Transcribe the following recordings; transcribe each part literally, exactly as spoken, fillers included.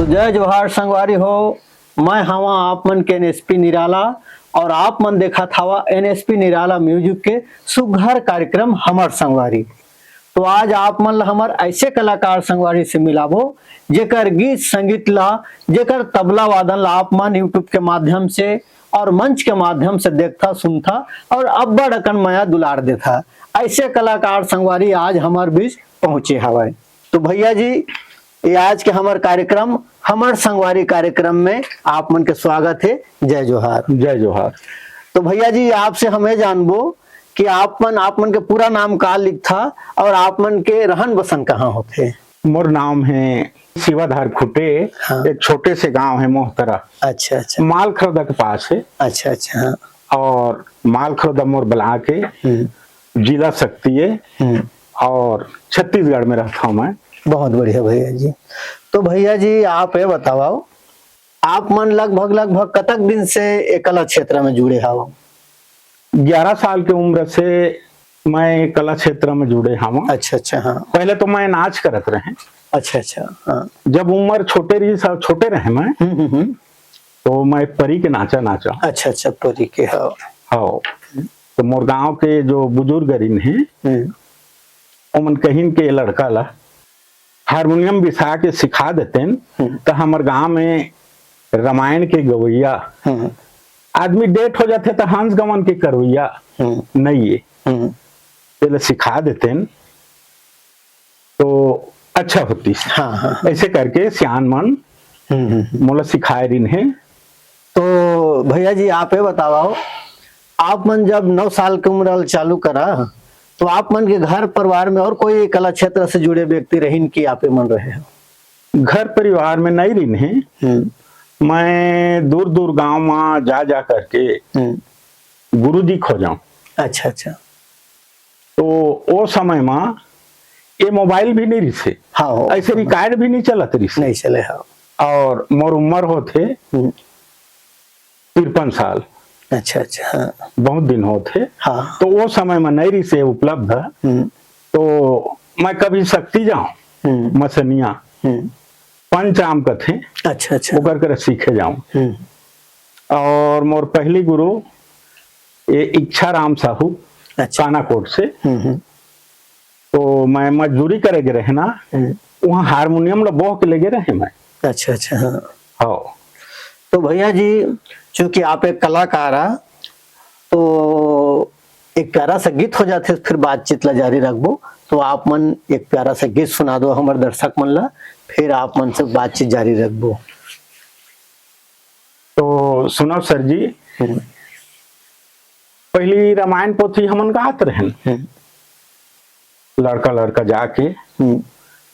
जय जोहार संगवारी हो, मैं हवा आप मन के एनएसपी निराला और आप मन देखत हवा एनएसपी निराला म्यूजिक के सुघर कार्यक्रम हमर संगवारी। तो आज आप मन ला हमर ऐसे कलाकार संगवारी से मिलाबो, जेकर गीत संगीत ला, जेकर तबला वादन ला आप मन YouTube के माध्यम से और मंच के माध्यम से देखथा, सुनथा और अब्बड़ अकन मया दुलार देथा। ऐसे कलाकार संगवारी आज हमर बीच पहुंचे हवय। तो भैया जी, ये आज के हमर कार्यक्रम, हमर संगवारी कार्यक्रम में आप मन के स्वागत है। जय जोहार। जय जोहार। तो भैया जी, आपसे हमें जानबो कि आप मन, आप मन के पूरा नाम का लिखथा और आप मन के रहन बसन कहाँ होथे? मोर नाम है शिवाधार खुटे। हाँ। एक छोटे से गांव है मोहतरा। अच्छा, अच्छा। मालखरौदा के पास है। अच्छा, अच्छा, हाँ। और मालखरौदा मोर ब्लॉक है, हम्म। जिला सक्ती है, हम्म। और छत्तीसगढ़ में रहता हूँ मैं। बहुत बढ़िया भैया जी। तो भैया जी, आप ये बताओ, आप मन लगभग, लगभग कतक दिन से ये कला क्षेत्र में जुड़े हव? ग्यारह साल के उम्र से मैं कला क्षेत्र में जुड़े हवं। अच्छा, अच्छा, हाँ। पहले तो मैं नाच करत रहे। अच्छा, अच्छा, हाँ। जब उम्र छोटे रही, सब छोटे रहे मैं, हम्म, हम्म, हम्म। तो मैं परी के नाचा नाचा। अच्छा, अच्छा, परी के, हाँ। हाँ। तो मोर गांव के जो बुजुर्ग रिन हे, हम्म। ओमन कहिन के लड़का ला हारमोनियम बिसा के सिखा देतेन, हम्म। त हमर गांव में रामायण के गवैया हम्म। आदमी डेथ हो जाथे त हंस गवन के करवैया हम्म। नहीं है। हम्म। तेला सिखा देतेन तो अच्छा होती। हाँ, हाँ, हाँ। ऐसे करके सियान मन हम्म, हम्म, हम्म। मोला सिखाए रिन हे। तो भैया जी, आप ये बताओ, आप मन जब नौ साल के उम्र वाला चालू करा, तो आप मन के घर परिवार में और कोई कला क्षेत्र से जुड़े व्यक्ति रहिन कि आप मन रहे हो? घर परिवार में नहीं रहिन हे। हम्म। मैं दूर दूर गांव में जा जा करके हम्म। गुरुजी खोजाऊं। अच्छा, अच्छा। तो ओ समय में ये मोबाइल भी नहीं रिसे। हाँ, हो। ऐसे रिकॉर्ड भी नहीं चलत रिसे। नहीं चले, हाँ। और मोर उम्र होथे हम्म। तिरपन साल। अच्छा, अच्छा, हाँ। बहुत दिन होथे। हाँ। तो वो समय में नहीं रिसे उपलब्ध। हम्म। तो मैं कभी सक्ती जाऊं, हम्म। मसनिया, हम्म। पंचाम कथे, अच्छा, अच्छा। ओकर करा सीखे जाऊं। हम्म। और मोर पहली गुरु ये इच्छा राम साहू, अच्छा। कानाकोट से। हम्म, हम्म। तो मैं मजदूरी करे गे रहे ना, हम्म। वहाँ हारमोनियम ला बोह के लेगे रहे मैं। अच्छा, अच्छा, हाँ। हाँ। तो भैया जी, चूंकि आप एक कलाकार आ, तो एक प्यारा सा गीत हो जाथे, फिर बातचीत ला जारी रखबो। तो आप मन एक प्यारा सा गीत सुना दो हमर दर्शक मन ला, फिर आप मन से बातचीत जारी रखबो। तो सुनव सर जी, हम्म। पहली रामायण पोथी हमन गात रहन, हम्म। लड़का लड़का जाके, हम्म।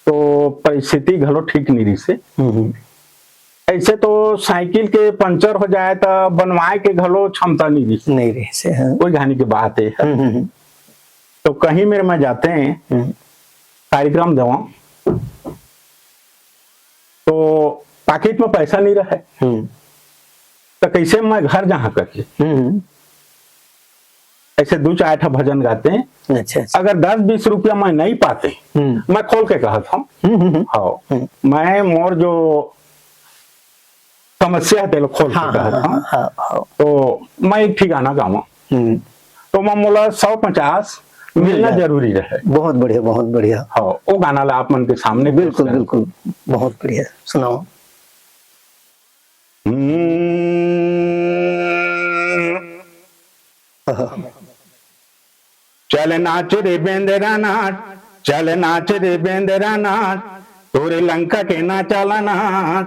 तो परिस्थिति घलो ठीक नहीं रिसे। हम्म, हम्म। ऐसे तो साइकिल के पंचर हो जाए त बनवाए के घलो क्षमता नहीं रिसे। नहीं रिसे, हाँ। कोई घानी के बात है। हम्म, हम्म, हम्म। तो कहीं मेरे में जाते हैं, हम्म। कार्यक्रम देवा, तो पाकिट में पैसा नहीं रहे, हम्म। तो कैसे मैं घर जहाँ करके हम्म। ऐसे दो चार ठा भजन गाते हैं। अच्छा, अच्छा। अगर दस बीस रुपया मैं नहीं पाते, हम्म। मैं खोल के कहत हूँ। हम्म, हम्म, हम्म। हाँ, हम्म। मैं मोर जो समस्या है, तेलो खोल के हाँ, कहत हाँ, हूँ। हाँ, हाँ, हाँ। तो मैं एक ठिकाना गावा, हम्म। तो मैं मोला सौ पचास मिल मिलना जाए। जरूरी रहे। बहुत बढ़िया, बहुत बढ़िया। हाँ, वो गाना ला आप मन के सामने पेश बिल्कुल, करूँ। बिल्कुल, बहुत बढ़िया, सुनाओ। हम्म। चल नाच रे बेंदरा नाच, चल नाच रे बेंदरा नाच, तोरे लंका के ना चला नाच।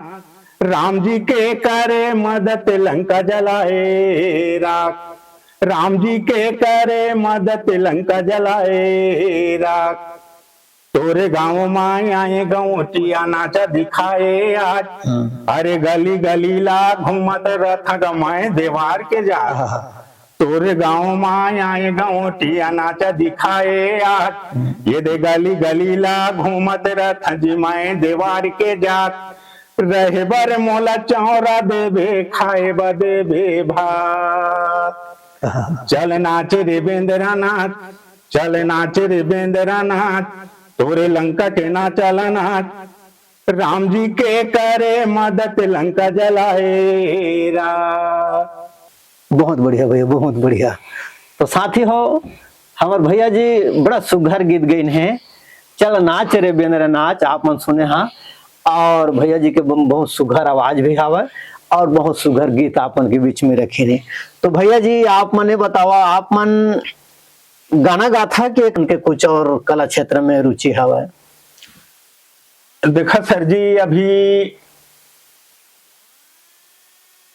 राम जी के करे मदद लंका जलाए राख, राम जी के करे मदद लंका जलाए राख। तोरे गाँव मा आए गौटिया नाचा दिखाए आज। हम्म। अरे गली गली ला घूमत रथ गमाए देवार के जा। हाँ। तोरे गाँव मा आए गौटिया नाचा दिखाए आज। हम्म। ये दे गली गली ला घूमत रथ जिमाए देवार के जात। रहे बर मोला चौरा देबे, खाए बर देबे भात। हाँ। चल नाच रे बेंदरा नाच, चल नाच रे बेंदरा नाच, तोरे लंका के ना चला नाच। राम जी के करे मदद लंका जलाए रा। बहुत बढ़िया भैया, बहुत बढ़िया। तो साथी हो, हमर भैया जी बड़ा सुघर गीत गइन हे, चल नाच रे बेंदरा नाच, आप मन सुने हा। और भैया जी के ब-, बहुत सुघर आवाज भी हावय और बहुत सुघर गीत आप मन के बीच में रखिन हे। तो भैया जी, आप मन ये बतावा, आप मन गाना गाथा के, के कुछ और कला क्षेत्र में रुचि हावय? देखा सर जी, अभी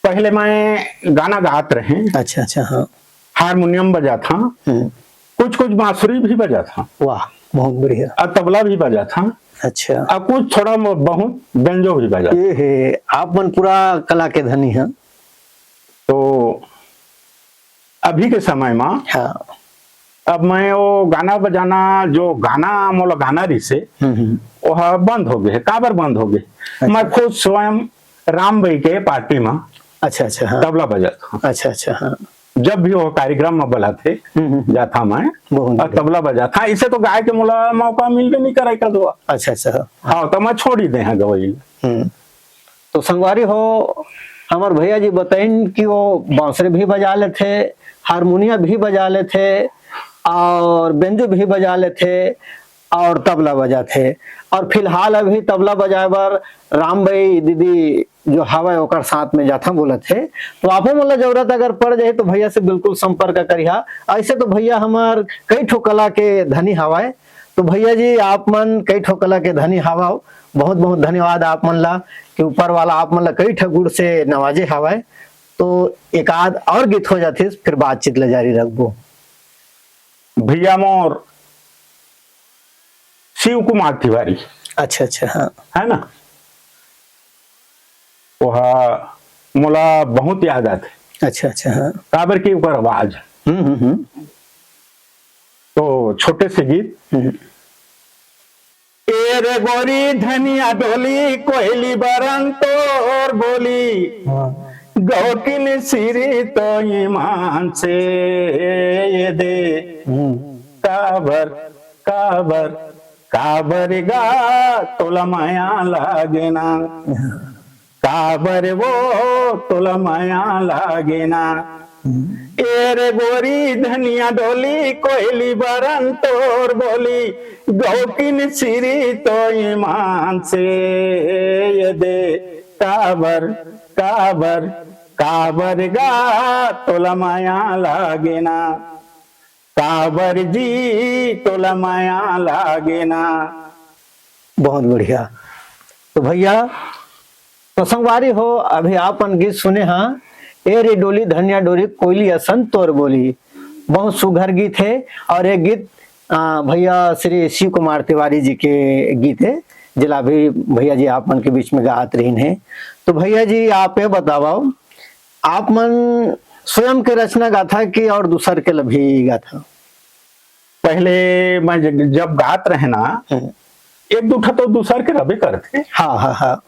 पहले मैं गाना गात रहे, अच्छा, अच्छा, हाँ। हारमोनियम बजाथा, हम्म। कुछ-कुछ बांसुरी भी बजाथा। वाह, बहुत बढ़िया। अउ तबला भी बजाथा। अच्छा। अउ कुछ थोड़ा म-, बहुत बेंजो भी बजाथा। ए हे, आप मन पूरा कला के धनी हैं। तो अभी के समय म हाँ। अब मैं वो गाना बजाना, जो गाना मोला गाना रिहिसे, हम्म, हम्म। वो ह बंद हो गए। काबर बंद हो गए? अच्छा। मैं खुद स्वयं राम बाई के पार्टी म अच्छा, अच्छा, हाँ। तबला बजाथा। अच्छा, अच्छा, हाँ। जब भी वो कार्यक्रम म बलाथे, हम्म, हम्म। जाथा मैं, बहुत अउ बढ़िया। तबला बजाथा। इसे तो गाय के मोला मौका मिलबे नहीं करे कर दो। अच्छा, अच्छा, हाँ। हाँ, तो मैं छोड़ ही दे हाँ गवई। हम्म। तो संगवारी हो, हमर भैया जी बताइन कि वो बांसुरी भी बजा लेथे, हारमोनिया भी बजा लेथे और बेंजो भी बजा लेथे और तबला बजाथे। और फिलहाल अभी तबला बजाए बर रामबाई दीदी जो हवय ओकर साथ में जाथा बोलत हे। तो आपो मन ला जरूरत अगर पड़ जाए तो भैया से बिल्कुल संपर्क करिहा। ऐसे तो भैया हमर कई ठो कला के धनी हवय। तो भैया जी, आप मन कई ठो कला के धनी हावव, बहुत बहुत धन्यवाद आप मन ला कि ऊपर वाला आप मन ला कई ठो गुण से नवाजे हावय। तो एक आध और गीत हो जाथे, फिर बातचीत ला जारी रखबो। भैया मोर शिव कुमार तिवारी। अच्छा, अच्छा, हाँ। है ना? वह मोला बहुत याद आथे। अच्छा, अच्छा, हाँ। काबर कि ओकर आवाज। हम्म, हम्म, हम्म। तो छोटे से गीत। हम्म। ए रे गोरी धनिया डोली, कोयली बरन तोर बोली। हाँ। गौकिन सिरी तो ईमान से ये दे। हम्म। काबर, काबर, काबर गा तोला माया लागे ना। काबर वो तोला माया लागे ना। ए रे गोरी धनिया डोली, कोयली बरन तोर बोली, गौकिन सिरी तो ईमान से ये दे। काबर, काबर, काबर गा तोला माया लागे ना। काबर जी तोला माया लागे ना। बहुत बढ़िया। तो भैया, तो संगवारी हो, अभी आप मन गीत सुने हा, ए रे डोली धनिया डोरी, कोयली असन तोर बोली। बहुत सुघर गीत हे। और ये गीत, आ, भैया श्री शिव कुमार तिवारी जी के गीत हे, जेला अभी भैया जी आप मन के बीच में गात रहिन हे। तो भैया जी, आप ये बतावव, आप मन स्वयं के रचना गाथा कि और दूसर के ल भी गाथा? पहले मैं ज-, जब गात रहे ना, हम्म। एक दू ठा तो दूसर के रबे करथे। हाँ, हाँ, हाँ।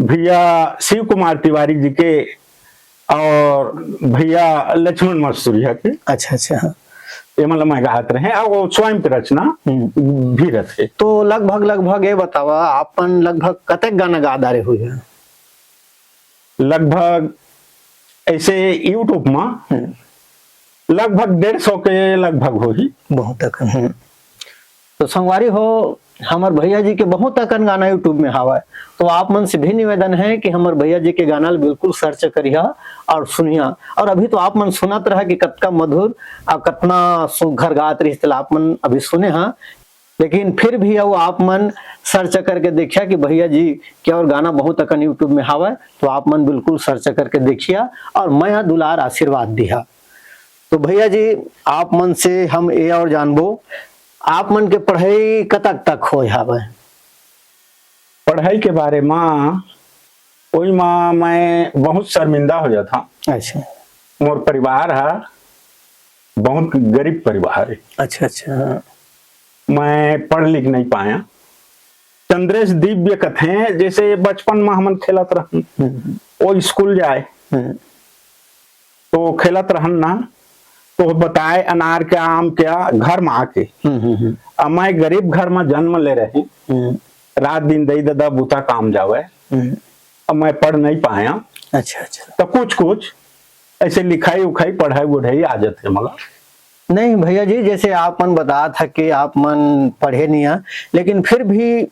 भैया शिव कुमार तिवारी जी के और भैया लक्ष्मण मस्तुरिया के। अच्छा, अच्छा, हाँ। ये मतलब मैं गात रहे, और वो स्वयं के रचना हम्म। भी रथे। तो लगभग, लगभग ये बतावा, आप मन लगभग कतेक गाना गा डारे हुए हैं? लगभग ऐसे YouTube म हम्म। लगभग डेढ़ सौ के लगभग होही। बहुत अकन, हम्म। तो संगवारी हो, हमर भैया जी के बहुत अकन गाना YouTube में हावय। तो आप मन से भी निवेदन है कि हमर भैया जी के गाना ल बिल्कुल search करिहा और सुनिहा। और अभी तो आप मन सुनत रहा कि कतका मधुर और कतना सुघर गात रहिस, तेला आप मन अभी सुने हा। लेकिन फिर भी अउ आप मन search करके देखिया कि भैया जी के और गाना बहुत अकन YouTube में हावय, तो आप मन बिल्कुल search करके देखिया और मया दुलार आशीर्वाद दिहा। तो भैया जी, आप मन से हम ये और जानबो, आप मन के पढ़ाई कतक तक होय हावय? पढ़ाई के बारे म, ओई म मैं बहुत शर्मिंदा हो जाथंव। अच्छा। मोर परिवार ह बहुत गरीब परिवार हे। अच्छा, अच्छा, हाँ। मैं पढ़ लिख नहीं पाया। चंद्रेश दिव्य कथे, जैसे बचपन म हमन खेलत रहन, हम्म। वो स्कूल जाए, हम्म। तो खेलत रहन ना, तो बताए अनार के, आम के, घर म आके। हम्म, हम्म, हम्म। अब मैं गरीब घर म जन्म ले रहे, हम्म। रात दिन दई ददा बुता काम जावय। हम्म। अब मैं पढ़ नहीं पाया। अच्छा, अच्छा। तो कुछ कुछ ऐसे लिखाई उखाई, पढ़ाई वढ़ाई आ जाथे मला। नहीं भैया जी, जैसे आप मन बतात हा कि आप मन पढ़े नहीं आ, लेकिन फिर भी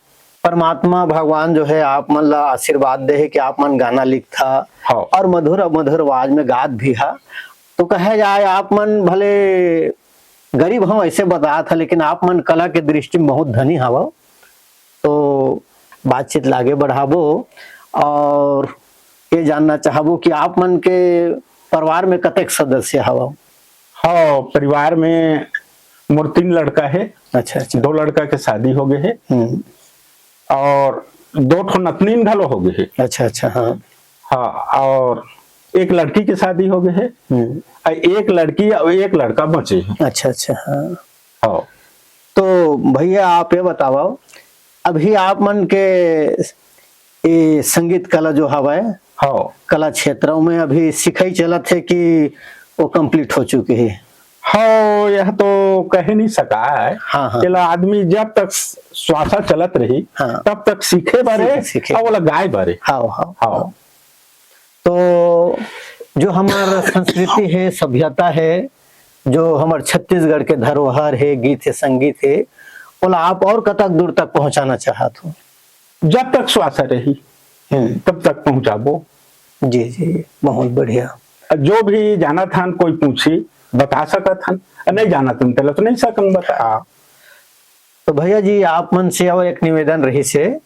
परमात्मा भगवान जो है आप मन ला आशीर्वाद दे है कि आप मन गाना लिखथा हाँ। और मधुर मधुर आवाज में गात भी हा। तो कहे जाए आप मन भले गरीब हव ऐसे बतात हा, लेकिन आप मन कला के दृष्टि में बहुत धनी हवव। तो बातचीत ला आगे बढ़ाबो और ये जानना चाहबो कि आप मन के परिवार में कतेक सदस्य हवव? हाँ, परिवार में मोर तीन लड़का हे। अच्छा, अच्छा। दो लड़का के शादी हो गए हे हम्म। और दो ठो नतनीन घलो हो गए हे। अच्छा, अच्छा, हाँ। हाँ, और एक लड़की के शादी हो गए हे हम्म। और एक लड़की और एक लड़का बचे हे। अच्छा, अच्छा, हाँ। हाँ। तो भैया आप ये बताओ, अभी आप मन के ये संगीत कला जो हवय, हाँ। कला क्षेत्र में अभी सिखाई चलत हे कि वो complete हो चुके हे? हाँ, यह तो कहे नहीं सका है। हाँ, हाँ। तेला आदमी जब तक श्वासा चलत रही, हाँ। तब तक सीखे बारे सीखे, सीखे। और ओला गाए बारे। हाँ, हाँ, हाँ। हाँ। तो जो हमार संस्कृति है, सभ्यता है, जो हमार छत्तीसगढ़ के धरोहर है, गीत है, संगीत है, ओला आप और कतक दूर तक पहुंचाना चाहत हो? जब तक श्वास रही, हम्म। तब तक पहुंचाबो। जी, जी, बहुत बढ़िया। जो भी जानत हन, कोई पूछी, बता सकत हन, नहीं जानत हन, तेला तो नहीं सकन बता। हाँ। तो भैया जी, आप मन से और एक निवेदन रही से,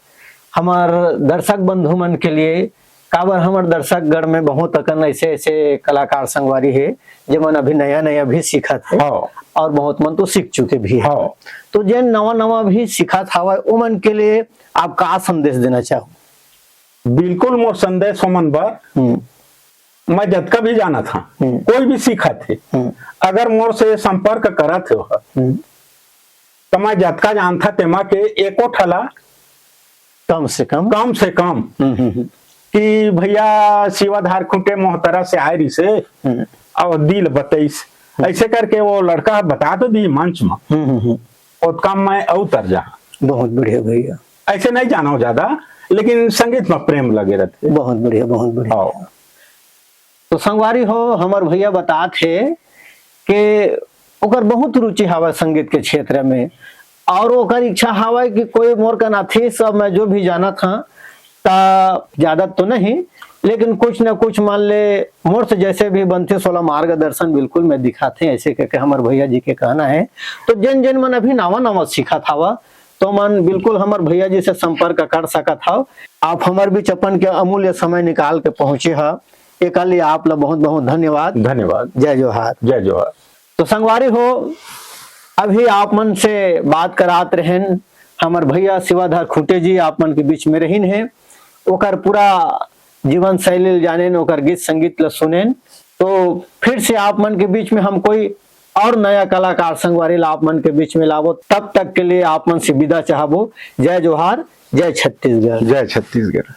हमार दर्शक बंधु मन के लिए, काबर हमार दर्शकगण में बहुत अकन ऐसे, ऐसे कलाकार संगवारी है, जेमन अभी नया, नया भी सीखत है हाँ। और बहुत मन तो सीख चुके भी है। हाँ। तो जेन नवा, नवा भी सीखत हवय, ओमन के लिए आप का संदेश देना चाहो? बिल्कुल, मोर संदेश ओमन बर, हम्म। मैं जतका भी जानत हंव, हम्म। कोई भी सीखत हे, हम्म। अगर मोर से संपर्क करत हे ओहर, हम्म। त मैं जतका जानथा तेमा के एको ठला कम से कम। कम से कम हम्म, हम्म, हम्म। कि भैया शिवाधार खूंटे मोहतरा से आए रिसे हम्म। और दिल बतईस, हम्म। ऐसे करके वो लड़का बता तो दी मंच में, हम्म, हम्म, हम्म। ओतका मैं अउ तर जहां। बहुत बढ़िया भैया। ऐसे नहीं जानो ज्यादा, लेकिन संगीत में प्रेम लगे रहते। बहुत बढ़िया, बहुत बढ़िया। हाँ। तो संगवारी हो, हमर भैया बतात हे कि ओकर बहुत रुचि हवय संगीत के क्षेत्र में, और ओकर इच्छा हवय कि कोई मोर कन आथे, सब मैं जो भी जानत हंव, त ज्यादा तो नहीं, लेकिन कुछ न कुछ मान ले मोर से जैसे भी बनथे, सोला मार्गदर्शन बिल्कुल मैं दिखाथे, ऐसे करके हमर भैया जी के कहना है। तो जेन जेन मन अभी नावा नावा सीखत हवा, तो मन बिल्कुल हमर भैया जी से संपर्क कर सकत हव। आप हमर बीच अपन के अमूल्य समय निकाल के पहुंचे ह, एकर लिए आप ला बहुत बहुत धन्यवाद। धन्यवाद। जय जोहार। जय जोहार। तो संगवारी हो, अभी आप मन से बात करात रहेन, हमर भैया शिवाधर खूंटे जी आप मन के बीच में रहिन हे, ओकर पूरा जीवन शैली ल जानेन, ओकर गीत संगीत ल सुनेन। तो फिर से आप मन के बीच में हम कोई और नया कलाकार संगवारी ला आप मन के बीच में लाबो। तब तक के लिए आप मन से विदा चाहबो। जय जोहार, जय छत्तीसगढ़। जय छत्तीसगढ़।